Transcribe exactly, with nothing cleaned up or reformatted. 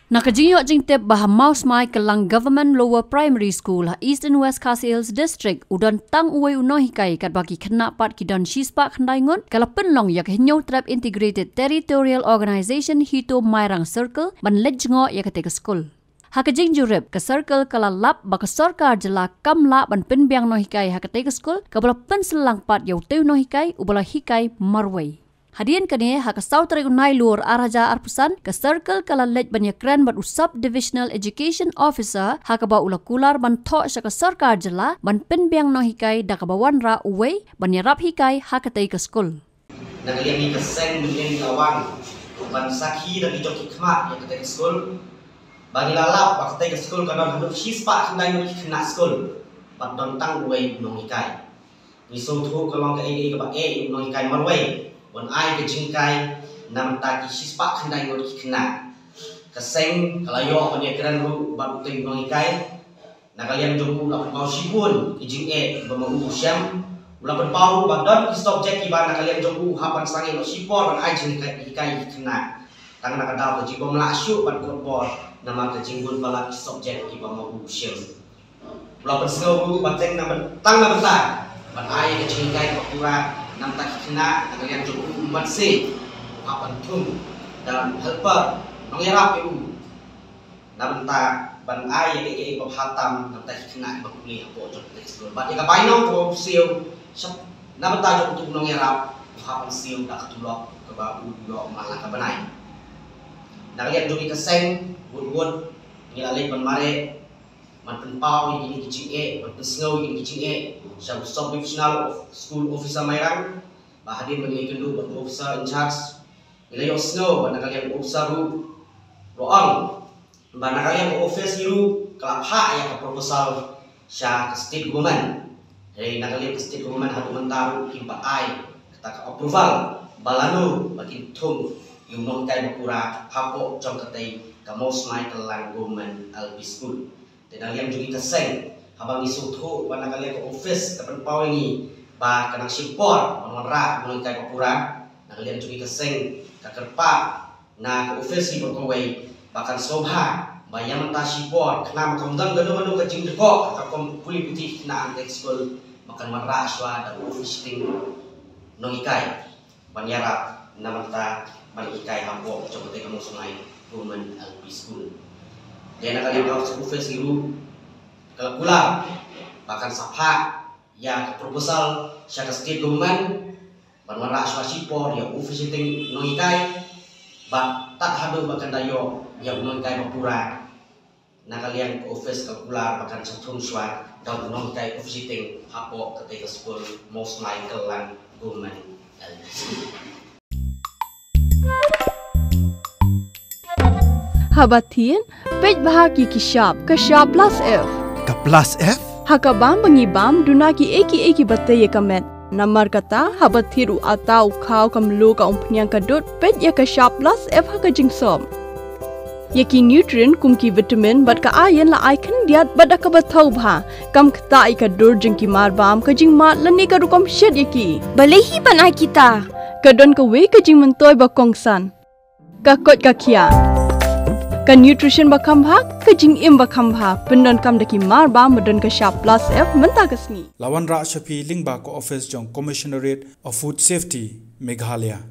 Na ka jingïoh jingtip ba ha Mawsmai Kylang Government Lower Primary School ha East and West Khasi Hills District u don tang uwei u nonghikai katba ki khynnah pat ki don shispah khyndai ngut, ka la pynlong ïa ka Hynñiewtrep Integrated Territorial Organization HITO Mairang Circle ban leit jngoh ïa katei ka skul. Ha ka jingjurip, ka circle ka la lap ba ka sorkar jylla kam lah ban pynbiang nonghikai ha katei ka skul, kaba la pynsyllang pat ïa utei u nonghikai uba la hikai marwei. Hadien kane, ha ka saw tarik u Nailur ar hajar arphew san, ka circle ka la leit ban ïakren bad u Sub Divisional Education Officer, ha kaba u la kular ban thoh sha ka sorkar jylla ban pynbiang nonghikai da kaba wanrah uwei ban ïarap hikai ha katei ka skul. Na ka liang ngi ka seng mynhynnin ngi la wan ban sakhi da ki jong ki khmat ïa katei ka skul. Ba ngi la lap ba katei ka skul ka don haduh shispah khyndai ngut ki khynnah skul. Bad don tang uwei u nonghikai. Ngi sngewthuh ka long kaei kaei kaba eh ïa u nonghikai marwei ban ai ka jinghikai na bynta ki shispah khyndai ngut ki khynnah. Ka seng ka la ïoh ban ïakren ruh bad utei u nonghikai. Na ka liang jong u la pynpaw shibun ki jingeh ba ma u u shem. U la pynpaw ruh ba don ki subject kiba na ka liang jong u hap ban sangeh noh shipor ban ai jinghikai ïa ki khynnah. Tang na ka daw ka jingbym lah shuh ban kut bor namar ka jingbun palat ki subject kiba ma u u shem. U la pynsngew ruh ba teng na byn-, tang na bynta ban ai ka jinghikai kaba pura na bynta ki khynnah, na ka liang jong u u Matsi u hap ban thung da u helper nongïarap ïa u na bynta ban ai ïa kaei kaei ba bha tam na bynta ki khynnah kiba pule hapoh jong katei ka skul. Bad ïa ka bainong kaba u siew shap na bynta jong utu u nongïarap u hap ban siew da ka tulop kaba u ïoh man la ka bnai. Na ka liang jong ngi ka seng, wut wut ngi la leit ban mareh, ban pynpaw ïa kine ki jingeh, ban pynsngew ïa kine ki jingeh sha u Sub Divisional of School Officer Mairang. Ba hadien ba ngi ïakynduh bad u officer in charge, ngi la ïohsngew ba na ka liang u officer ruh u ong ba na ka liang ka office hi ruh ka la phah ïa ka proposal sha ka state government. Hynrei na ka liang ka state government haduh mynta ruh kim pat ai kata ka approval ba lano ba kin thung ïa u nonghikai ba pura hapoh jong katei ka Mawsmai Kylang Government L P School. Te na liang jong ngi ka seng, haba ngi sngewthuh ba na ka liang ka office ka pynpaw ïa ngi ba ka nang shim por ban wanrah u nonghikai ba pura, na ka liang jong ngi ka seng ka kyrpad na ka office hi baroh kawei ba kan sngewbha ba ïa mynta shipor khnang ba kam don kano kano ka jingdkhoh ka kum pule puthi na ang teng skul ba kan wanrah shuwa da u office shitting nonghikai ban ïarap na bynta ban hikai hapoh jong katei ka Mawsmai Government L P School. Te na ka liang ka office hi ruh ka la kular ba kan sa phah ïa ka proposal sha ka state government ban wanrah shuwa shipor ïa u office shitting nonghikai bad tad haduh ba kan da ïoh ïa u nonghikai ba pura. Na ka liang ka office ka kular ba kan sa thung shuwa da u nonghikai office shitting hapoh katei ka skul Mawsmai Kylang Government L P School. Haba thied, peit bha ki ki shap, ka shap plus F. Ka plus F? Ha ka bam ba ngi bam, duna ki ei ki ei kiba tei ïa ka met. Namar kata, haba thied u atta u khaw ka mluh ka umphniang ka dud, peit ïa ka shap plus F ha ka jingsop. Ïa ki nutrient kum ki vitamin bad ka iron la ai khyndiat bad da kaba thaw bha. Kam ktah ïa ka dur jong ki marbam, ka jingmad lane ka rukom shet ïa ki. Balei hi ban ai kita? Ka don kawei ka jingmyntoi ba kongsan. Ka koit ka khiah. Ka nutrition ba kham bha, ka jingim ba kham bha. Pyndonkam da ki marbam ba don ka shap plus F mynta ka sngi. La wanrah sha phi lyngba ka office jong Commissionerate of Food Safety, Meghalaya.